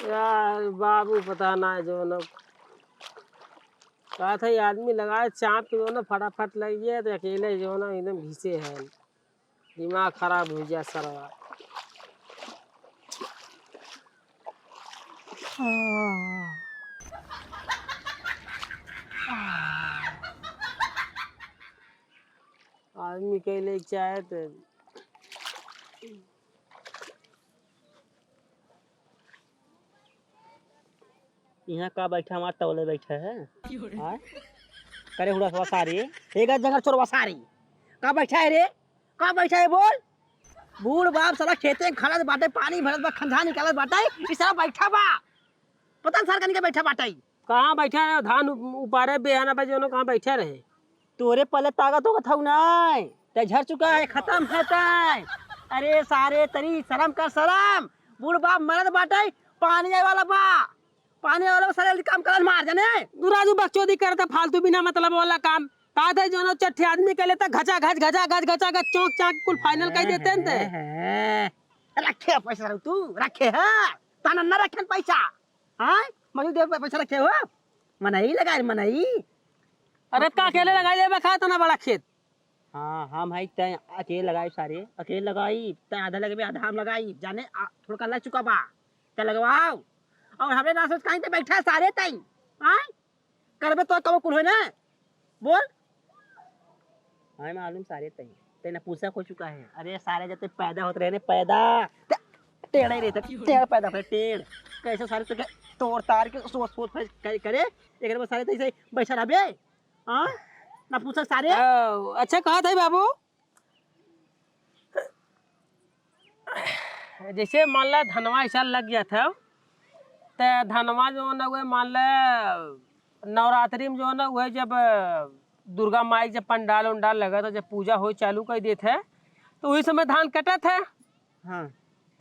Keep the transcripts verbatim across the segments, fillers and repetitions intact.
यार बाबू, पता ना है जौन अब, कहत है आदमी लगाए चाँप के जौन फटाफट लग गया, तो अकेले जौन एकदम घिसे है, दिमाग खराब हो गया सरवा। आदमी कह ले चाहे तो यहाँ का बैठा, हमार तौले बैठा है? आय? करे हुड़ा सवा सारी, एक जगह चोरवा सारी, का बैठा है रे? का बैठा है बोल? बूढ़ बाप साला खेते में खड़त बाटे, पानी भरत बा, खंजा निकालत बाटे, ई साला बैठा बा। पता न सार कनी के बैठा बाटे। कहाँ बैठा रहे? धान उप-, उपारे बेहाना बा, जौनो कहाँ बैठा रहे? तोरे पहले ताकत होगत हऊ नाय, तै झर चुका है, खतम है तै। अरे सारे तरी शरम कर शरम, बूढ़ बाप मरत बाटे, पानी आए वाला बा, पानी आए वाला बा, सारे जल्दी काम करन मार जाने। तू राजू बकचोदी करत है, फालतू बिना मतलब वाला काम। का थे जौनो चट्ठे आदमी के लेता घचा घच, घचा घच, घचा घच, चौंक चाक कुल final कर देते हैं ते। हैं, हैं। रखे पैसा रहू तू, रखे है, ताना न रखे पैसा। हाँ, मजदूर देव पे पैसा रखे हो? मनई लगाए, मनई। अरे का अकेले लगाई लेबे खा इतना बड़ा खेत? हाँ, हम है तय अकेले लगाई सारे, अकेले लगाई, तय आधा लगबे, आधा हम लगाई, जाने आ, थोड़ा लग चुका बा, तय लगवाओ। और हमरे ना सोच कहीं तो बैठा सारे तई, हाँ? करबे तो कबो कुल होई ना, बोल। हाँ, मालूम सारे तई, तई नपुंसक हो चुका है। अरे सारे जब तई पैदा होत रहे ने, पैदा, ते-, टेढ़ ही रहते, टेढ़ पैदा होते, टेढ़। कैसे सारे तो के तोड़ तार के सोच, सोच फैस करे, करे, एक बार सारे तई से बैठा रहबे, हाँ? नपुंसक सारे। ओ, अच्छा कहत है बाबू। जैसे मान ला धनवा ऐसा लग गया था, त धनवा जौन है उहे मान ला नवरात्रि में जौन है उहे जब दुर्गा माई जब पंडाल उंडाल लगा था, जब पूजा होई चालू कर देत है, तो वही समय धान कटत है। हाँ।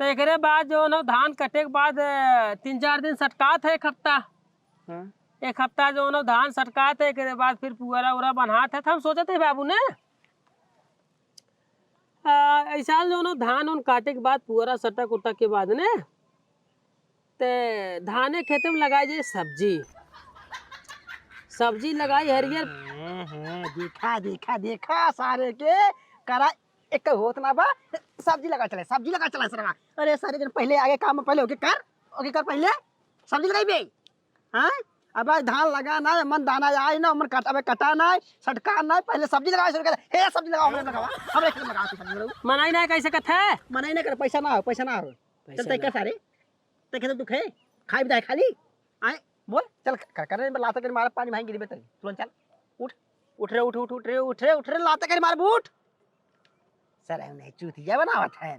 तो एकरे बाद जौन है धान कटे के बाद, अ, तीन चार दिन सटकात है एक हफ्ता। हाँ। एक हफ्ता जौन है धान सटकात है, एकरे बाद फिर पुअरा उरा बन्हात है। तो हम सोचत है बाबू ने, आ, ऐसा जौन धान उन काटे के बाद, पुअरा सटक उटक के बाद ने, ते धाने खेते में लगाई जाए सब्जी। सब्जी लगाई हरियर। हाँ, हाँ, देखा, देखा, देखा, सारे के करा एक होत ना बा, सब्जी लगा चले, सब्जी लगा चले सरवा। अरे सारे जन पहले आगे काम में पहले ओके कर, ओके कर पहले, सब्जी लगाई बे। हाँ? अब आज धान लगा ना, मन दाना आए ना, मन कट-, अबे कटा ना, सटका ना, पहले सब्जी लगावे शुरू कर। हे सब्जी लगाओ, हमरे लगावा, हमरे खेत में लगावा, तू सब्जी लगाओ। मनाई ना कैसे कथे? मनाई ना कर, पैसा ना हो, पैसा ना हो। पैसा चल, तै ना। क्या सारे? तै खेत दुख है? खाई बिदाई खाली? आए, बोल, चल, कर, कर, लाते कर मारे पानी भाई गिरी बेतरी। तुरंत चल, उठ, उठ रे, उठ, उठ, उठ रे, उठ रे, उठ रे, लाते कर मारे बूट। सर, हमने चूतिया बनावत है।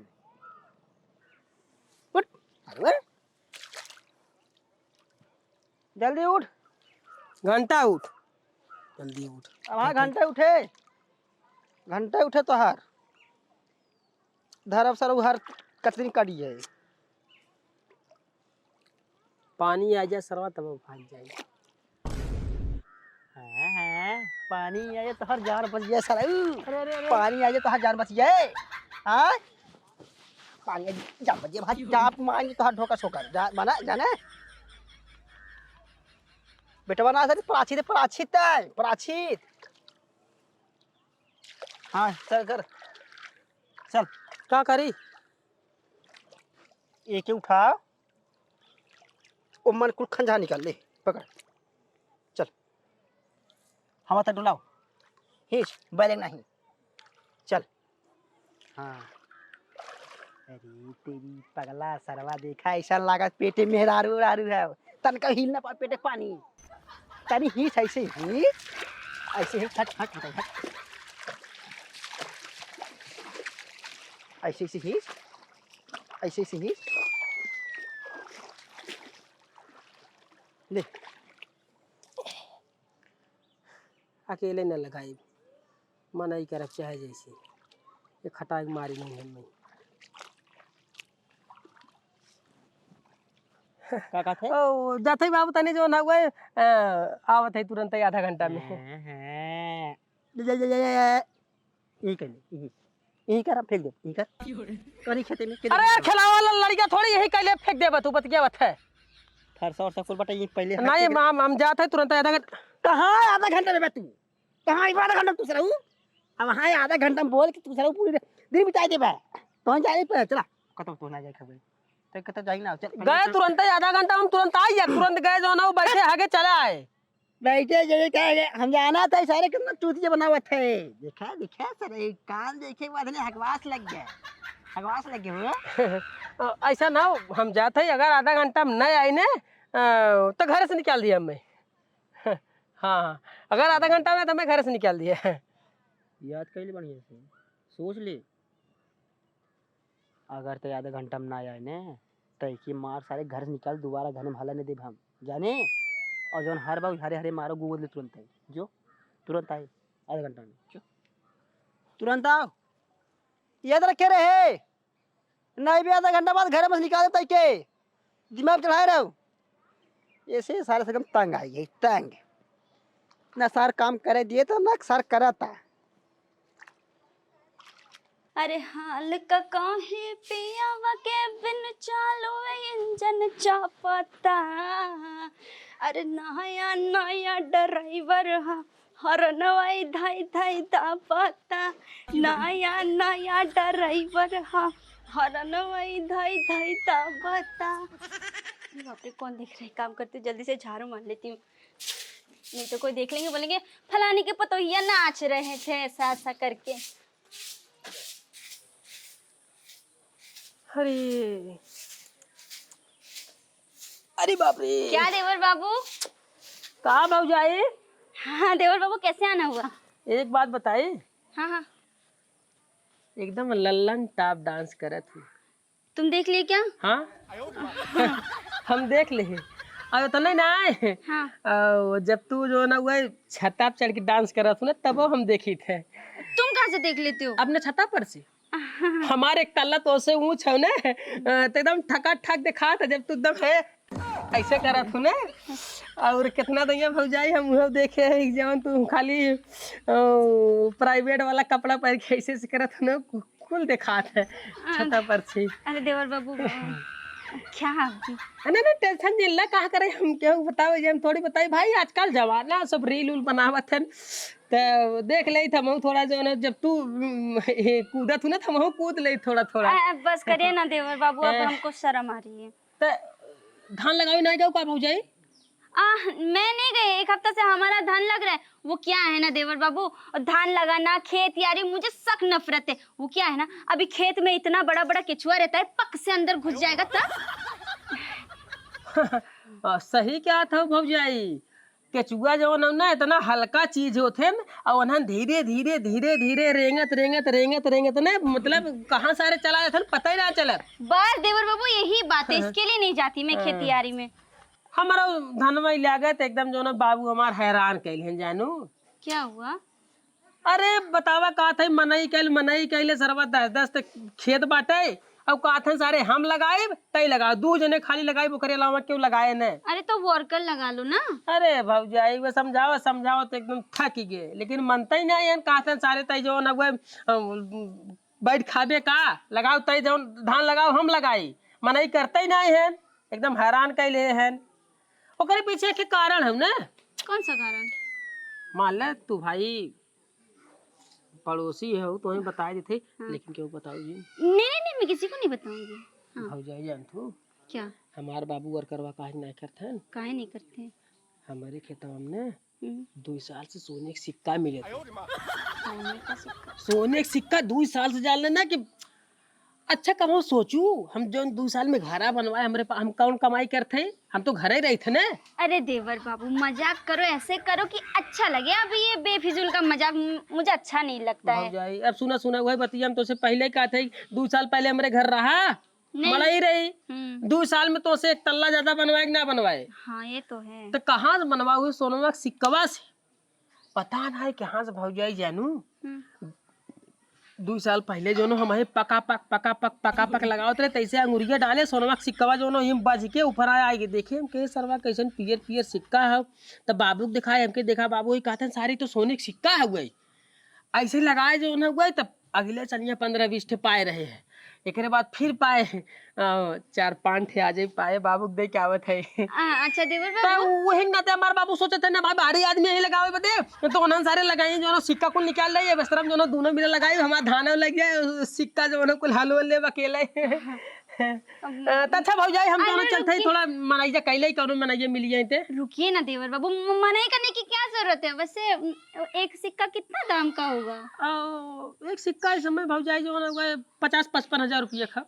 उठ, अरे, जल्दी उठ। घंटा उठ, जल्दी उठ। अब हाँ, घंटा उठे, घंटा उठे तोहार। धरब सर उहर कतरी कड़ी है। पानी आ जाए सरवा तब भाग जाए। हाँ, हाँ, पानी आ जाए तोहर जान बच जाए सरऊ। अरे, अरे, अरे। पानी आ जाए तोहर जान बच जाए। हाँ? पानी आ जाए, जान बच जाए, भाई, जाप मांगी तोहर ढोका सोकर। जा, बना, जाने? बेटवा ना सर, प्राचित, प्राचित है, प्राचित। हाँ, चल कर। चल। का करी? एके उठा, ओमन कुल खंजा निकाल ले, पकड़। चल। हवा त डुलाओ। हिच, बैलेंग नहीं। चल। हाँ। अरे तेरी पगला सरवा, देखा ऐसा लागत पेटे मेहरारू उरारू है। तनका हिल ना पा पेटे पानी। तनी हिच, ऐसे हिच, ऐसे हिच, हट, हट, हट, हट। ऐसे, ऐसे हिच, ऐसे, ऐसे हिच। ले। अकेले न लगाई, मनई करब चाहे जैसे, ये खटाई मारी नहीं हम नहीं। का कहत है? ओ, जात है बाबू, तनी जो ना हुआ है, अ, आवत है तुरंत ही आधा घंटा में। हाँ, हाँ। ले, ले, ले, ले, ले। यही कर ले, यही। यही कर, हम फेंक देब, यही कर। तोरी खेते में, खेते अरे में। यार, खेलावा वाला लड़िका थोड़ी यही कैले फेंक देबा तू, बतिया बत है। फरसा और सकुल बटा, ये पहले हट नहीं, के हम, हम जात है तुरंत आधा घंटा। कहाँ आधा घंटा में बे तू? कहाँ आधा घंटा में तू सरऊ? अब हाँ, आधा घंटा में बोल के तू सरऊ पूरी दिन बिताई देबा। तो जाए पे, चला। कतौ तो ना जाए खबे। तो कतौ जाई ना, चल, गए चल। तुरंत ही आधा घंटा, हम तुरंत आई या तुरंत गए जो ना, वो बैठे आगे चला आए। बैठे जे कहे, हम जाना था सारे कितना चूतिया बनावत है। देखा, देखा सर, एक कान देखे के बाद ने हकवास लग गया। हकवास लग गया हुआ। अ, ऐसा ना हो, हम जात है, अगर आधा घंटा में नहीं आई ने, अ, तो घर से निकाल दिया हमें। हाँ, हाँ, अगर आधा घंटा में तो हमें घर से निकाल दिया। याद कर ले बढ़िया से, सोच ले। अगर तै आधा घंटा में ना आए ने, तै की मार सारे घर से निकाल, दोबारा घर में हला नहीं देब हम, जाने? और जौन हर बार हरे हरे मारो, गोद ले तुरंत आई, जो तुरंत आई, आधा घंटा में, जो तुरंत आओ। याद रखे रहे, नहीं भी आधा घंटा बाद घर में से निकाल देब तै के, दिमाग चढ़ाए रहो। ऐसे सारे से एकदम तंग आई है, तंग। ना सार काम करे दिए तो ना सार करता। अरे हाल का काहे पियावा के बिन चालू इंजन चापता। अरे नया नया ड्राइवर हा, हरनवा ई धाई धाई दाबता। नया नया ड्राइवर हा, हरनवा ई धाई धाई दाबता। अरे बाप रे, कौन देख रहे, काम करती हूँ, जल्दी से झाड़ू मार लेती हूँ, नहीं तो कोई देख लेंगे, बोलेंगे फलानी के पतोहिया नाच रहे थे ऐसा ऐसा करके। अरे, अरे बाप रे। क्या देवर बाबू? का भौजाई? हाँ देवर बाबू, कैसे आना हुआ? एक बात बताई। हाँ हाँ। एकदम लल्लन टॉप डांस करत हूँ। तुम देख लिए क्या? हाँ। हम देख ले। अब इतना ही ना आए। हाँ। अ, जब तू जो ना हुआ छता पे चढ़ के डांस करत हूँ ना, तबो हम देखी थे। तुम कहाँ से देख लेते हो? अपने छता पर से। हमारे एक तल्ला तो से ऊंच है ना, अ, तो एकदम ठका ठक दिखात है, जब तू एकदम है ऐसे करत हूँ ना। और कितना दैया भौजाई हम उहो देखे हैं, जवन तू खाली, अ, प्राइवेट वाला कपड़ा पहन के ऐसे ऐसे करत हूँ ना, कु-, कुल दिखात है। हाँ। छता पर से। अरे देवर बाबू, क्या आप जी? अरे ना, टेंशन जिन ला, कहा करे हम, केहू बतावे जे हम थोड़ी बताई भाई, आजकल जमाना सब रील उल बनावत है। त देख लेइत हमहू थोड़ा जौन, जब तू, उम, हे, कूदत हूँ ना, त हमहू कूद लेइत थोड़ा थोड़ा। आ, बस करिए ना देवर बाबू, अब ए। हमको शर्म आ रही है। त धान लगावे ना जाओ का भौजाई? आ, मैं नहीं गई, एक हफ्ता से हमारा धान लग रहा है। वो क्या है ना देवर बाबू, और धान लगाना, खेत यारी, मुझे सख्त नफरत है। वो क्या है ना, अभी खेत में इतना बड़ा बड़ा केचुआ रहता है, पक से अंदर घुस जाएगा तब। आ, सही कहत हो भौजाई, केचुआ जवन हौ ना, इतना हल्का चीज होत है न, और उन्हन धीरे, धीरे, धीरे, धीरे रेंगत, रेंगत, रेंगत, रेंगत ने, मतलब, कहाँ सारे चला जात हन, पता ही ना चलत। बस देवर बाबू, यही बात है, इसके लिए नहीं जाती मैं खेती यारी में। हमारा धनवा ही लागत एकदम, जौन बाबू हमार हैरान कैल हैं, जानू। क्या हुआ? अरे बतावा, का थे, मनई कैल, मनई कैले सरवा दस दस तक खेत बाटे, अब का थे सारे हम लगाइब, तई लगाओ, दू जने खाली लगाइब, ओकरे अलावा केहू लगाए न। अरे तो worker लगा लो ना। अरे भौजाई, वो समझाओ, समझाओ तो एकदम थक ही गए, लेकिन मनते ही नहीं है, का थे सारे तई जौन अब, अ, बैठ खाबे का, लगाओ तई जौन धान लगाओ, हम लगाई, मनई करते ही नहीं है, एकदम हैरान कैले हैं। ओकरे पीछे के कारण है ना। कौन सा कारण? मान ले तू भाई पड़ोसी है, तो हमें बताए देते, हाँ। लेकिन क्यों बताओ जी? नहीं, नहीं, नहीं, मैं किसी को नहीं बताऊंगी। हाँ। भौजाई जान तू? क्या? हमार बाबू workerवा काहे नहीं करते हैं? काहे नहीं करते हैं? हमारे खेतवा में ने हम्म। दुई साल से सोने के सिक्का मिले थे। सोने का सिक्का? सोने के सिक्का दुई साल से जान लेना कि अच्छा, कबहूँ सोचू, हम जौन दू साल में घरा बनवाए, हमरे पा-, हम कौन कमाई करते हैं? हम तो घरे रहित है ना। अरे देवर बाबू, मजाक करो, ऐसे करो कि अच्छा लगे। अब ये बेफिजूल का मजाक मु-, मुझे अच्छा नहीं लगता है। भौजाई, अब सुना, सुना, वही बतिया हम तोसे पहले कहा थे, दू साल पहले हमरे घर रहा, नहीं। मनई रही। हम्म। दू साल में तोसे एक तल्ला ज्यादा बनवाए कि ना बनवाए? हाँ, ये तो है। तो कहाँ से बनवा हुई सोनवा के सिक्कवा से? पता ना है कहाँ से भौजाई जानू। हम्म। दू साल पहले जौनो हम ही पका पक, पका पक, पका पक लगावत रहे, तैसे अंगुरिया डाले, सोनवा के सिक्कवा जौनो हिम बज के ऊपर आया, आए के देखे हम, के सरवा कैसन पियर पियर सिक्का है। तब बाबू के दिखाए, हमके देखा, बाबू ही कहते हैं, "सारी तो सोने के सिक्का है हुए।" ऐसे लगाए जौन है हुए, तब अगले सनिया पन्द्रह बीस ठे पाए रहे हैं, एकरे बाद फिर पाए, अ, चार पाँच ठे आजे पाए, बाबू के दे के आवत है। आ, अच्छा देवर तो बाबू। वही नाते हमार बाबू सोचत है ना भाई, भारी आदमी यही लगावे बदे, तो उन्हन सारे लगाई, जौन सिक्का कुल निकाल ले, बस्तरम जौन दोनों मिला लगाई, हमार धान लग जाए, सिक्का जौन कुल हलवा ले अकेले। अ, त अच्छा भौजाई, हम अरे दोनों चलते हैं, रुकिए। थोड़ा मनैया कैले ही कौनो मनैया मिल जाए ते। रुकिए ना देवर बाबू, म-, मनई करने की क्या जरूरत है? वैसे, उम, एक सिक्का कितना दाम का होगा? अ, एक सिक्का इस समय भौजाई जौन हुआ है, पचास पचपन हजार रुपया का।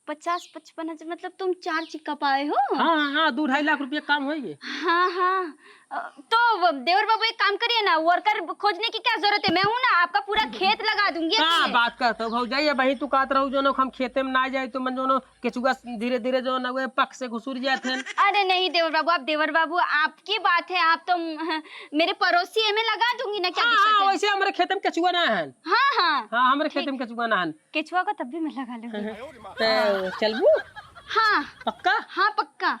पचास पचपन हजार, मतलब तुम चार सिक्का पाए हो? हाँ, हाँ, हाँ, दो ढाई लाख रुपया काम होइए। हाँ, हाँ। अ, तो वो देवर बाबू, एक काम करिए ना, worker खोजने की क्या जरूरत है? मैं हूँ ना, आपका पूरा खेत लगा दूंगी का अकेले। बात करत हो भौजाई? अबहीं तू कहत रहू जौन हम खेते में ना जाए, तो मन जौन केचुआ धीरे धीरे जौन हुए पक से घुसुर जात हैं। अरे नहीं देवर बाबू, आप देवर बाबू, आपकी बात है, आप तो म-, मेरे पड़ोसी है, मैं लगा दूंगी ना, क्या हाँ, दिक्कत हाँ, है? वैसे हमरे खेते में केचुआ ना है। हाँ, हाँ। हाँ, हमरे खेते ठीक। में केचुआ ना है। केचुआ को तब भी मैं लगा लूंगी। तो चलबू? हाँ। पक्का? हाँ, पक्का।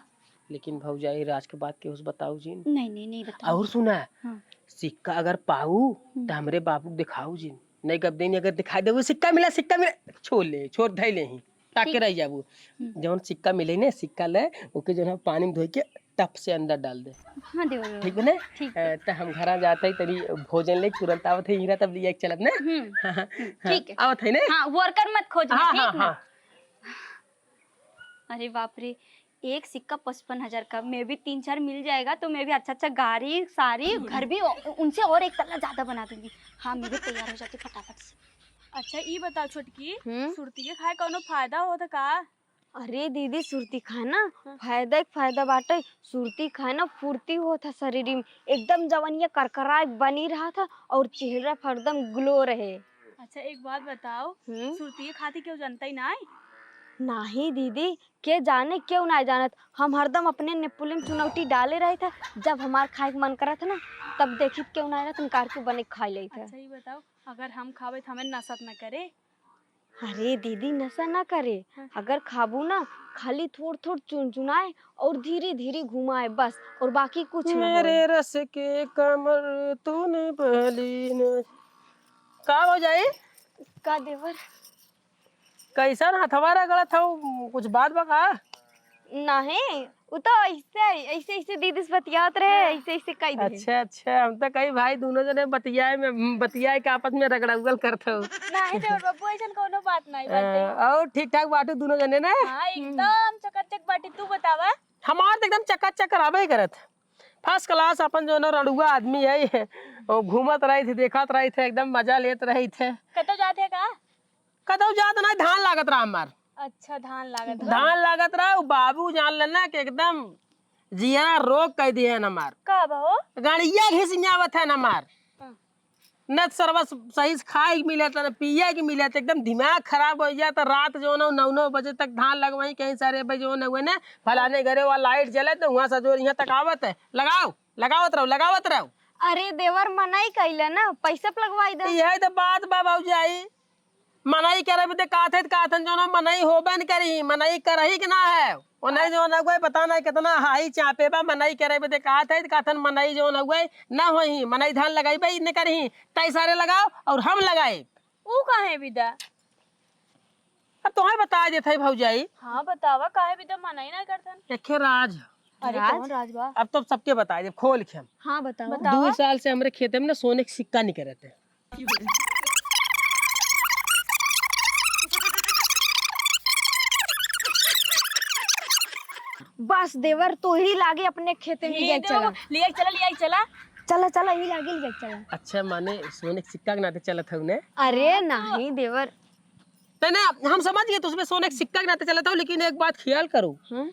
लेकिन भौजाई, राज के बात केहू से बताऊ जिन। नहीं, नहीं, नहीं बताऊ। और सुना, हाँ। सिक्का अगर पाऊ, हम्म। तो हमरे बाबू के दिखाऊ जिन। नहीं, कब दिन अगर दिखाई देबू, "सिक्का मिला, सिक्का मिला", छोड़ ले, छोड़ धई ले ही, ताके ठीक। रह जाबू। हम्म। जौन सिक्का मिले ने, सिक्का ले, ओके जौन है पानी में धोई के टप से अंदर डाल दे। हाँ, देवर बाबू। ठीक बा ने? ठीक। अ, त हम घरा जाते ही तनी भोजन ले तुरंत आवत है, हीरा तब लिया के चलब ने? हम्म। हाँ, हाँ, हम्म, हाँ, ठीक है। आवत है ने? हाँ, worker मत खोजना, हाँ, ठीक हाँ, ना? हाँ। अरे बाप रे, एक सिक्का पचपन हजार का, मैं भी तीन चार मिल जाएगा तो मैं भी अच्छा अच्छा गाड़ी, साड़ी, घर भी उ-, उनसे और एक तल्ला ज्यादा बना दूंगी। हाँ, मैं भी तैयार हो जाती फटाफट से। अच्छा, ई बताओ छोटकी, हम्म? सुरती के खाए कौनो फायदा होता का? अरे दीदी, सुरती खाए ना, हाँ। फायदा एक फायदा बाटे। सुरती खाए ना, फुर्ती होत है शरीर में, एकदम जवनिया करकराए बनी रहत है और चेहरा पर एकदम glow रहे। अच्छा, एक बात बताओ, हम्म? सुरती के खाती केहू जनता ही ना है? नाही दीदी, के जाने, केहू ना जानत। हम हरदम अपने नेपुलिन चुनौटी डाले रहे थे, जब हमार खाए के मन करत है ना, तब देखी केहू ना रहत, निकाल के बने खा लेत है। अच्छा, ये बताओ, अगर हम खावे तो हमें नशा त न करे? अरे दीदी, नशा ना करे। हाँ। अगर खाबू ना, खाली थोड़ थोड़ चुनचुनाए और धीरे धीरे घुमाए बस, और बाकी कुछ ना होए। मेरे रस के कमर तूने बहली न। का भौजाई? का देवर? कैसन हथवा रगड़त हऊ? कुछ बात बा का? नाही, उ तो ऐसे, ऐसे, ऐसे दीदी से बतियात रहे, हाँ। ऐसे, ऐसे कह दे। अच्छा, अच्छा, हम तो कही भाई दोनों जने बतियाए में, बतियाए के आपस में रगड़ौगल करत हो। नाही देवर बब्बू, ऐसन कोनो बात नाही बाटे। हाँ, और ठीक ठाक बाटू दोनों जने ना? हाँ, एकदम चकाचक बाटी। तू बतावा? हमार तो एकदम चकाचक रहबे करत। First class अपन जो ना रड़ुआ आदमी है, वो घूमत रही थे, देखत रही थे, एकदम मजा लेत रही थे। कतो जात है का? कतौ जात नाही, धान लागत रहा हमार। अच्छा, धान लागत रहा। धान लागत रहा, उ बाबू जान लेना कि एकदम जियरा रोक कइ दिहे हमार। का बा हो? गड़िया घिसियावत है हमार। हाँ। न सरवा सही से खाए के मिलत, न पिए के मिलत, एकदम दिमाग खराब होइ जात। रात जो ना नौ नौ बजे तक धान लगवाई, कहीं सारे भाई जो ना हुए ना, फलाने घरे वाला light जले तो वहाँ से जो यहाँ तक आवत है, लगाओ, लगावत रहो, लगावत रहो। अरे देवर मनई कइले ना, पैसा पे लगवाई दे। यही तो बात बा भौजाई। मनई करे बदे कहत है, त कहत हन, जौन मनई होबे न करी, मनई करही के ना है। ओनही जौन हउए, पता नहीं कितना हाई चापे बा, मनई करे बदे कहत है, त कहत हन, मनई जौन हउए, ना होई, मनई धान लगाइबे न करही, तै सारे लगाओ और हम लगाए। ऊ काहे बिदा? अब तोहे बताइ देत है भौजाई। हाँ, बतावा, काहे बिदा मनई ना करत हन? एखे राज। अरे, राज? कौन राज बा? अब तो सबके बताइ देब, खोल के हम। हाँ, बतावा। बतावा। दो साल से हमरे खेते में ना सोने के सिक्का निकरत है। बस देवर, तोहरी लागे अपने खेते में ये ले दो, चला। ले चला, ले चला। चला, चला, ई लागे ले चला। अच्छा, माने सोने के सिक्का के नाते चलत हऊ ने? अरे नहीं देवर। तने हम समझ गए, तो उसमें सोने के सिक्का के नाते चलत हऊ, लेकिन एक बात ख्याल करो। हाँ?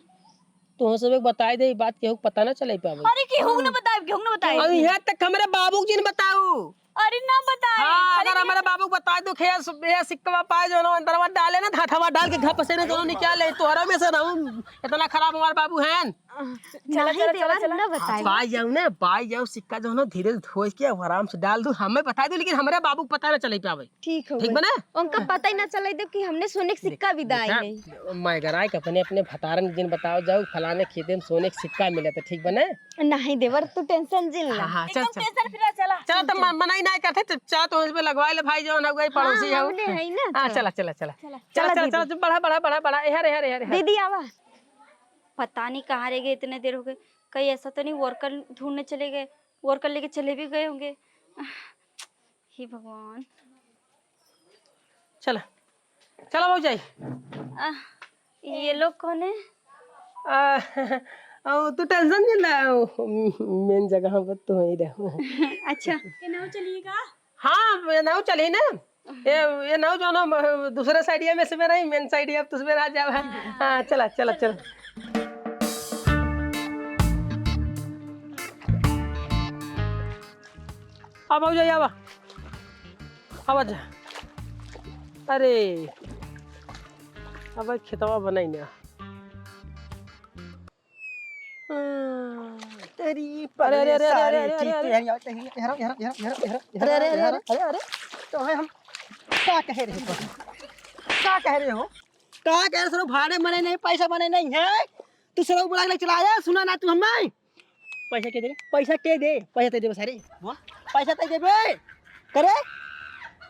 तो हम सब एक बताए दे, ई बात केहू के पता ना चले पावे। अरे केहू के ना बताए, केहू के ना बताए। अब यहाँ तक हमरे बाबू जी ने बताऊ। अरे ना बताए। हाँ, अरे अगर हमारे बाबू बता दो, खेस, ये सिक्का पाए जो ना अंदरवा डाले ना, हाथवा डाल के घर पसे ना दोनों निकाले, तोहरा में से रहूं, इतना खराब हमारे बाबू हैं। चला, नहीं चला, देवर, चला, चला। ना बताई। पाई जाऊ ना, पाई जाऊ सिक्का जो है ना, धीरे से धोए के अब आराम से डाल दू, हमें बताई दू, लेकिन हमरे बाबू को पता ना चले पावे। ठीक हो ठीक गई। बने? उनका पता ही ना चले दे कि हमने सोने के सिक्का भी दाई देखा, नहीं। मैं गराय के अपने, अपने भतारन के जिन बताओ जाऊ, फलाने खेते में सोने के सिक्का मिला था, ठीक बने? नहीं देवर, तू tension जिन ला। हाँ, हाँ, चल, एकदम चल। Tension free रह, चला। चला, तो म-, मना ही ना करते, तो चला, तो इसमें लगवा ले भाई, जो ना गई पड़ोसी हाँ, है वो। हमने है ना, हाँ, चला। चला, चला, चला। चला। चला, चला, चला, दीदी। चला, बढ़ा, बढ़ा, बढ़ा, बढ़ा, एहर, एहर, एहर, एहर। दीदी, आवा। पता नहीं कहाँ रह गए, इतने देर हो गए। कहीं ऐसा तो नहीं worker ढूंढने चले गए, worker लेके चले भी गए होंगे। हे भगवान। चला, चला भौजाई। आ, ये लोग कौन है? आ, आ, तू tension नहीं ला, main जगह पर तू ही रहो। अच्छा। ये नाव चलिएगा? हाँ, ये नाव चली ना। ये, ये नाव जो ना, म-, दूसरे side में से मेरा ही main side है, अब तुझ में आ जावा। हाँ, चला, चला, चला। अब हो जाइए, आवा। आवा जा। अरे, अब खेतवा बनाई ना। तेरी अरे, अरे, अरे, अरे, सारी अरे, अरे, चीज अरे, तो अरे। यहाँ, यहाँ, यहाँ, यहाँ, यहाँ, यहाँ, अरे, अरे, अरे, यहाँ, अरे, अरे, अरे। तो है हम का कह रहे हो? का कह रहे हो? का कह रहे हो? भाड़े मने नहीं, पैसा मने नहीं है। तू सरऊ बुला के चला आया, सुना ना तू हमें? पैसा के दे? पैसा के दे? पैसा ते देबे सारे। बोल, पैसा ते देबे? करे?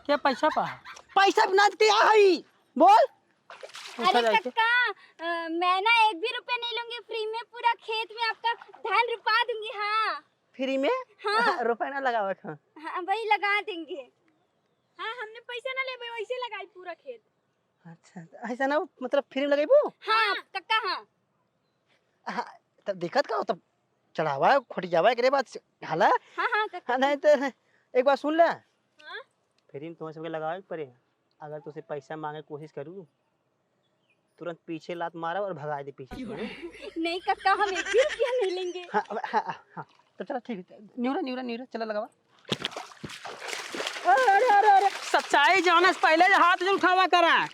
के पैसा पा? पैसा बिना के आ हई। बोल। उठा अरे जाए के। कक्का, अ, मैं ना एक भी रुपया नहीं लूंगी, free में पूरा खेत में आपका धान रुपा दूंगी। हाँ। Free में? हाँ। रुपया ना लगावे का? हाँ, वही लगा देंगे। हाँ, हमने पैसा ना लेबे, वैसे लगाई पूरा खेत। अच्छा, तो ऐसा ना, मतलब, free में लगेबू? हाँ, कक्का, हाँ। हाँ, तब दिक्कत का हो, तब चढ़ावा, खोटियावा, एकरे बाद से हाला। हाँ, हाँ, कक्का। हाँ, नहीं तो एक बात सुन ले। हाँ? Free में तुम्हें सबके लगावे के पड़े। अगर तुझसे पैसा मांगे के कोशिश करू, तुरंत पीछे लात मारा और भगा दे पीछे से। नहीं कक्का, हम एक भी रुपया नहीं लेंगे। हाँ, अब, हाँ, हाँ, हाँ। तो चला, ठीक है, निउरा, निउरा, निउरा, चला लगावा। अरे, अरे, अरे, सच्चाई जाने से पहले हाथ जो उठावा करा,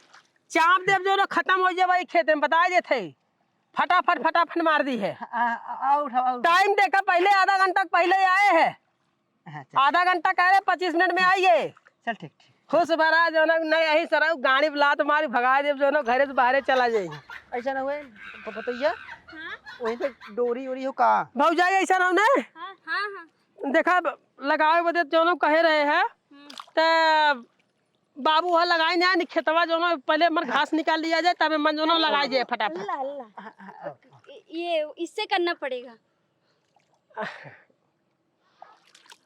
चाप देब जो ना खत्म हो जाए भाई खेत में, बता देते हैं। फटाफट, फटाफट मार दी है। आ, आ, आ, उठावा, उठावा। Time देखा, पहले आधा घंटा पहले आए हैं। हाँ, चल। आधा घंटा कह रहे, पच्चीस मिनट में आइए। चल, ठीक, ठीक। खुश भरा जो ना, नहीं यही सरऊ गाड़ी पे लात मारी, भगा देब जो ना, घरे से बाहरे चला जाई। ऐसा ना हुए, प-, पतैया? हाँ? वहीं पे डोरी ओरी हो का? भौजाई, ऐसा ना हो ना? हाँ, हाँ, हाँ। देखा, लगावे बदे जो ना कहे रहे हैं, हम्म। त बाबू ह लगाई ना, नि खेतवा जो ना, पहले मन घास निकाल लिया जाए, तबे मन जो ना लगाई जाए फटाफट। अल्लाह, अल्लाह। हाँ, हाँ, हाँ। ये इससे करना पड़ेगा।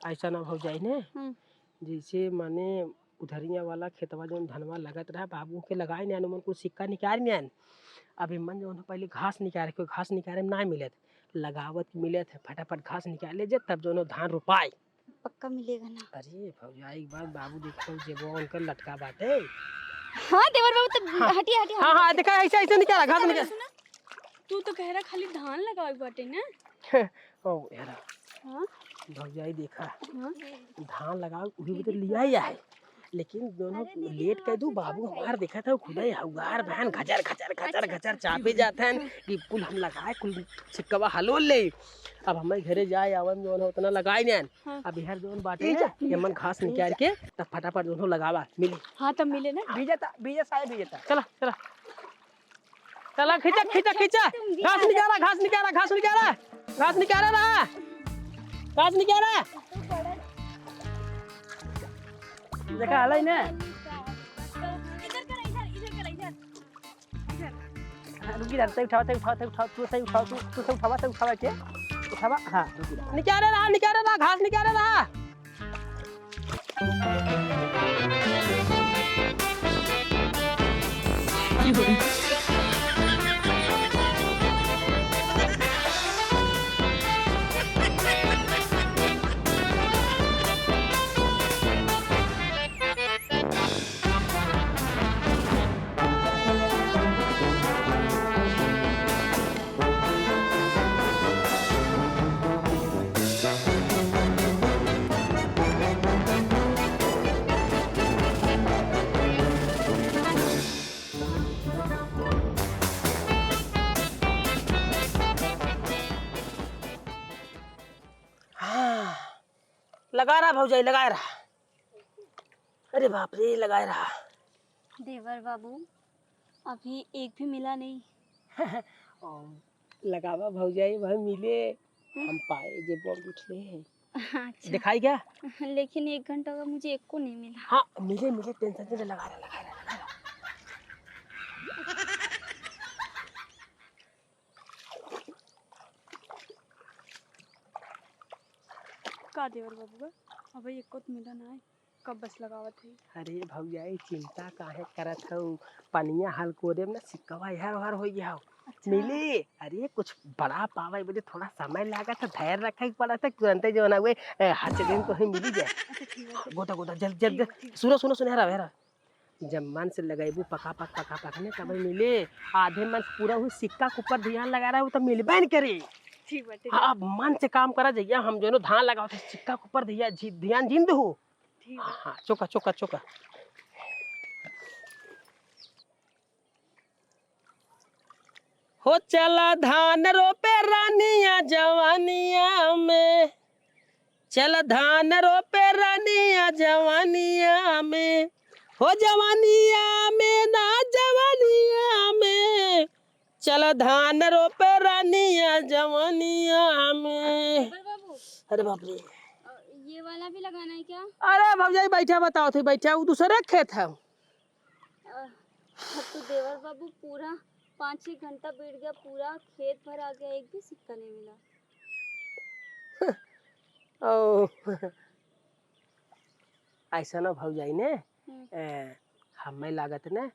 ऐसा ना भौजाई ने, हम्म। जैसे माने उधरिया वाला खेतवा जौन धनवा लगत रहा, बाबू के लगाए ने, ओमन कुछ सिक्का निकाल ने आन। अब एमन जौन पहले घास निकाल के, घास निकाले में ना मिलत, लगावत मिलत है, फटाफट घास निकाले जे, तब जौन धान रोपाए। पक्का मिलेगा ना? अरे भौजाई, एक बार बाबू देखो, जेबो उनकर लटका बाटे। हाँ, देवर बाबू, तो हाँ। हटिया, हटिया, हाँ, हाँ, हटिया। देखा, ऐसे, ऐसे निकाला, घास निकाला। सुना, तू तो कह रहा खाली धान लगावे के बाटे ना? ओ, यार। हाँ? भौजाई देखा, हाँ? धान लगावे, उही बदे लिया ही है। लेकिन दोनों अरे दीदी, late हाँ, कर दू, बाबू हमार देखा था, खुदा ही हौगार बहन घचर, घचर, घचर, अच्छा। घचर चापे जात हैं कि कुल हम लगाए, कुल सिक्कवा हलोल ले। अब हमें घरे जाए, आवे में जौन है, उतना लगाए नहीं। हाँ। अब इहर जौन बाटे, ई जा, ई एमन जा, घास ई निकाल जा। के, तब फटाफट दोनों लगावा, मिली। हाँ, तब मिले ना। बीजा ता, बीजा सारे बीजा ता। चला, चला। चला, खींचा, अरे, खींचा, खींचा। तुम भी घास आ निकाला, जाओ। घास निकाला, घास निकाला। घास निकाला ना। घास निकाला। देखा, हलाई ना। इधर कर, इधर, इधर कर, इधर। हाँ, रुकी जा, तै उठावा, तै उठावा, तै उठावा, तू सही उठावा, तू, तू सही उठावा, तै उठावा के, उठावा, हाँ, रुकी जा। निकाले रहा, निकाले रहा, घास निकाले रहा। लगा रहा भौजाई, लगा रहा। अरे बाप रे, लगा रहा। देवर बाबू, अभी एक भी मिला नहीं। ओ, लगावा भौजाई, वह मिले। हम्म। हम पाए जे बम उठले हैं। अच्छा। दिखाई क्या? लेकिन एक घंटा का मुझे एको नहीं मिला। हाँ, मिले, मिले, tension से लगा रहा, लगा रहा, लगा रहा। का देवर बाबू का? अबे एको तो मिला ना है। कब बस लगावत है? अरे भौजाई, चिंता काहे करत हऊ? पनिया हलकोरे में ना सिक्कवा इहर उहर हो गया हो। अच्छा। मिली? अरे कुछ बड़ा पावे बदे थोड़ा समय लागत है, धैर्य रखे के पड़त है, तुरंते जो ना हुए, ए, हर दिन तो ही मिली जाए। अच्छा, ठीक है। गोटा, गोटा, जल्द, जल्द, ठीक है, ठीक है। सुनो, सुनो, सुनो, हेरा, हेरा। जब मन से लगेबू पका पक, पका पक ने, तब मिले। आधे मन से पूरा हुई सिक्का के ऊपर ध्यान लगा रहा है, वो तो मिलबे न करे। ठीक बाटे। हाँ, अब मन से काम करा जइया, हम जो है ना धान लगावत है, सिक्का के ऊपर ध्यान, जी-, ध्यान जिन दहू। ठीक बा। हाँ, चोका, चोका, चोका। हो चला धान रोपे रानिया जवानिया में, चला धान रोपे रानिया जवानिया में, हो जवानिया में ना जवानिया में, चला धान रोपे रानिया जवानिया में। बड़ बाबू, अरे बाप रे। अ, ये वाला भी लगाना है क्या? अरे भौजाई, बैठा, बताओ थे, बैठा, वो दूसरे खेत है। अ, अब तो देवर बाबू पूरा पाँच छः घंटा बीत गया, पूरा खेत भर आ गया, एक भी सिक्का नहीं मिला। ओ, ऐसा ना भौजाई ने, हम्म। ए, हमें लागत ने,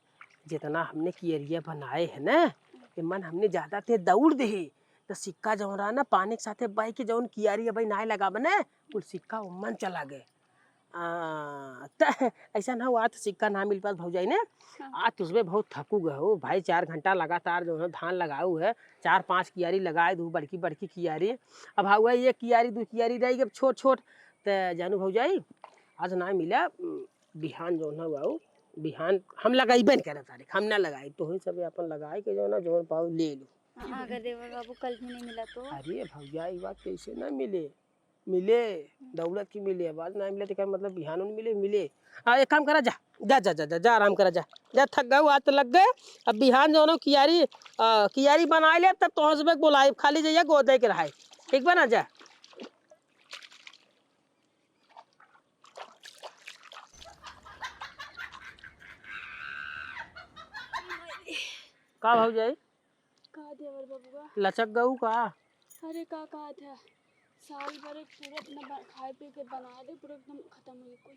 जितना हमने कियरिया बनाए है ना, हम्म। ये मन हमने ज्यादा ते दौड़ दे, तो सिक्का जौन रहा ना, पानी के साथे बह के जौन कियारी अबे नाय लगावे ना, कुल सिक्का उम्मन चला गए। आ, त ऐसा ना हुआ तो सिक्का ना मिल पात भौजाई ने। हाँ। आज तुझे बहुत थकू गए हो भाई, चार घंटा लगातार जो है धान लगाऊ है, चार पांच कियारी लगाए दू बड़की बड़की कियारी। अब हाँ हुआ एक कियारी दू कियारी रह गई अब छोट छोट। त जानू भौजाई, आज ना मिला, उम, बिहान जो है हुआ, बिहान हम लगाई बन करे तारीख, हम ना लगाई, तो ही सब अपन लगाए के जो ना जोन पाओ ले लो। हाँ, अगर देवर बाबू कल भी नहीं मिला तो? अरे भौजाई, बात कैसे ना मिले? मिले, दौलत की मिले, अब आज ना मिले, तेकर मतलब बिहान उन मिले, मिले। आ, एक काम करा, जा, जा, जा, आराम करा, जा, जा, थक गए, आज तो लग गए। अब बिहान जो ना कियारी, आ, कियारी बनाए ले, तब तो हंसबे के बोलाए, खाली जाइए, गोदे के रहाए, ठीक बा ना, जा। का भौजाई? का देवर बबुआ? लचक गऊ का? अरे का कहत है, साल भर एक पूरा अपना ब-, खाए पी के बना दे, पूरा एकदम खत्म हो गई कुल।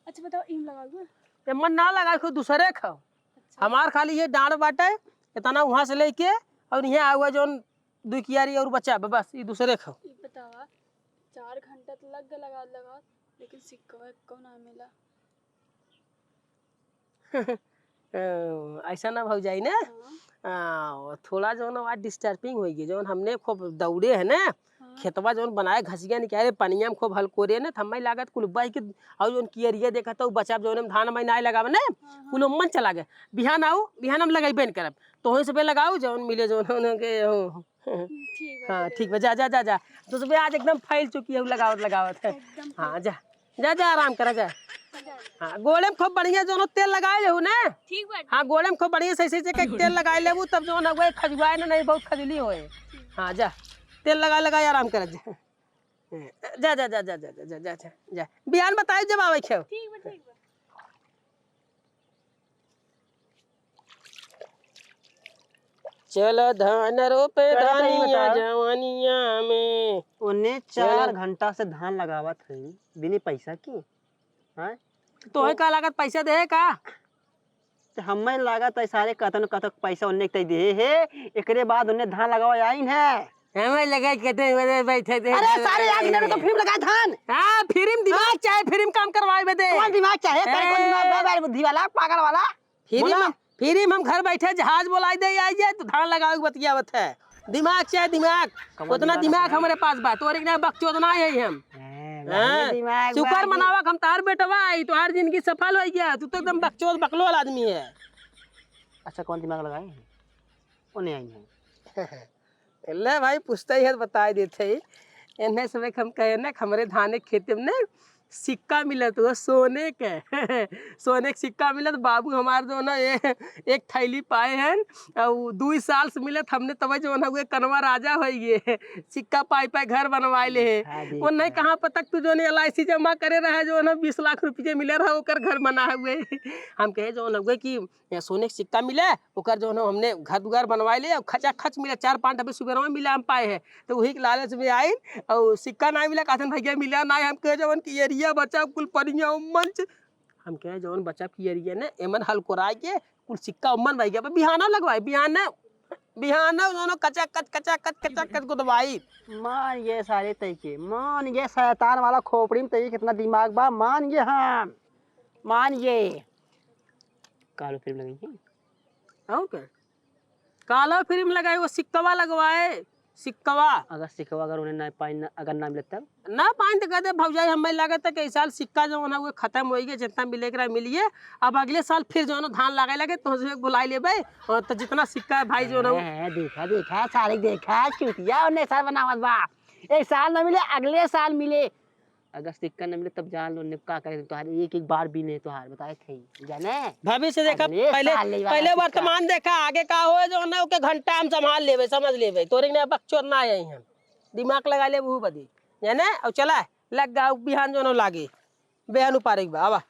अच्छा बताओ, ईम लगाऊ है? एमन ना लगाए, खुद दूसरे खाओ। अच्छा। हमार खाली ये डांड बाटे, इतना वहाँ से लेके और यहाँ आवा जौन दुई कियारी और बचा बा, बस ये दूसरे खाओ। ई बतावा, चार घंटा तो लग गया लगा लगा, लेकिन सिक्का एक्को ना मिला। अ, ऐसा ना भौजाई ना, हाँ। आ, थोड़ा जौन आवाज disturbing होई गई, जौन हमने खूब दौड़े है ना, हाँ। खेतवा जौन बनाए घसिया निकाले, पनिया में खूब हलकोरे ना, थम्मा लागत कुल बाई के, और जौन कियरिया देखा तो बचाब जौन हम धान में ना लगावे ना, हाँ, हाँ। कुल मन चला गए। बिहान आऊ, बिहान हम लगाई बेन करब, तो वहीं से बे लगाऊ जौन मिले जौन उनके, हो। ठीक बा, हाँ, ठीक बा, जा, जा, जा, जा। तो सुबह आज एकदम फैल चुकी है, लगावत, लगावत है। एकदम हाँ, फैल। जा, जा, जा, आराम करा, जा। जा। हाँ, गोड़े में खूब बढ़िया जोनो तेल लगाए लेहू ना। ठीक बा। हाँ, गोड़े में खूब बढ़िया से, से, से के तेल लगाए लेबू, तब जो ना हुए खजुआए ना, नहीं बहुत खजुली होए। ठीक। हाँ, जा, तेल लगा, लगा, आराम करा, जा। जा, जा, जा। बिहान बताई जब आवे खेव। ठीक बा, ठीक बा। चल धान रोपे चला, तनी धानिया बताओ। जवानिया में। ओने चल। चार घंटा से धान लगावत हई, बिना पैसा की। हाँ? तोहे का लागत पैसा दे का? तो हमें लागत है सारे कतन कतक पैसा ओने के दे हे, एकरे बाद ओने धान लगावा आइन है। हमें लगा के दे, ओने बैठे दे, अरे दे, सारे दे, आज दे। मेरे तो फिल्म लगाए धान। हाँ, फिल्म दिमाग हाँ? चाहे फिल्म काम करवाए बदे। कौन दिमाग चाहे? तेरे कौन ए। दिमाग बा, बा, बुद्धि वाला, पागल वाला? फिल्म बोला। हम, फिल्म हम घर बैठे जहाज बोलाई दे, आई जाए तो धान लगावे के बतियावत है। दिमाग चाहे दिमाग, कौन उतना दिमाग दिमाग है? हमारे पास बा, तोरे के ना बकचोद ना है हम। हैं, हाँ, नहीं दिमाग शुक्र बा कि मनावा कि हम तार बेटवा आई, तोहार जिंदगी सफल हो गया। तू तो एकदम बकचोद बकलोल आदमी है। अच्छा, कौन दिमाग लगाए हैं? ओने आई हैं। ले भाई, पूछते ही है तो बताए देते ही। एन्हे से हम कहे ना कि हमरे धाने के खेते में ना सिक्का मिलत हुआ सोने के। सोने के सिक्का मिलत, बाबू हमार जो ना ए-, एक थैली पाए हैं, और दुई साल से मिलत, हमने तब जो ना हुए कनवा राजा होइ गए, सिक्का पाई पाई घर बनवाए ले है। हाँ जी, वो नहीं हाँ। कहाँ पर तक तू जो ना एल आई सी जमा करे रहा, जो ना बीस लाख रुपये मिले रहा, ओकर घर बना हुए। हम कहे जो ना हुए कि या सोने के सिक्का मिले, ओकर जो है हमने घर दुआर बनवाए ले, और खचा खच मिले, चार पाँच डब्बे सुबेरवा मिले हम पाए हैं, तो वही के लालच में आइन, और सिक्का ना मिले, कहते भैया मिला ना, हम कहे जवन कि एरिया बचा कुल पनिया उम्मन च-, हम कहे जवन बचा कि एरिया ने एमन हल कोराए के कुल सिक्का उम्मन भाई के बिहाना लगवाए, बिहाना, बिहाना दोनों कचा कच, कचा कच, कचा कच गुदवाई। मान ये सारे तई के, मान ये शैतान वाला खोपड़ी में तई के कितना दिमाग बा, मान ये हम, मान ये। कालो फिल्म लगी है। और क्या? काला फिल्म लगाए, वो सिक्कवा लगवाए, सिक्कवा। अगर सिक्कवा अगर उन्हें ना पाइन, अगर ना मिले तब? ना पाइन तो कहते भौजाई, हमें लागत है कि इस साल सिक्का जो है ना वो खत्म होइ गए, जितना मिले के रहा मिलिए। अब अगले साल फिर जो है ना धान लगाए लगे, तो उसे बुलाई लेबे, और तो जितना सिक्का है भाई जो है ना वो हैं, हैं, देखा, देखा, सारे देखा, चुतिया उन्हें साल बनावत बा। एक साल ना मिले, अगले साल मिले। अगर सिक्का न मिले तब जान लो, ने का करे, तोहार एक एक बार भी नहीं तोहार, बताए थे, जाने? भविष्य देखा, अगले पहले, साल ले वाला पहले सिक्का। वर्तमान देखा, आगे का होए जो ना, ओके घंटा हम संभाल लेबे, समझ लेबे। तोरे ने बकचोद ना आई हम। दिमाग लगा लेबे, वो बदी। जाने? और चला, लग गा, बिहान जो ना लागे। बेहन उपारे के बा, आवा।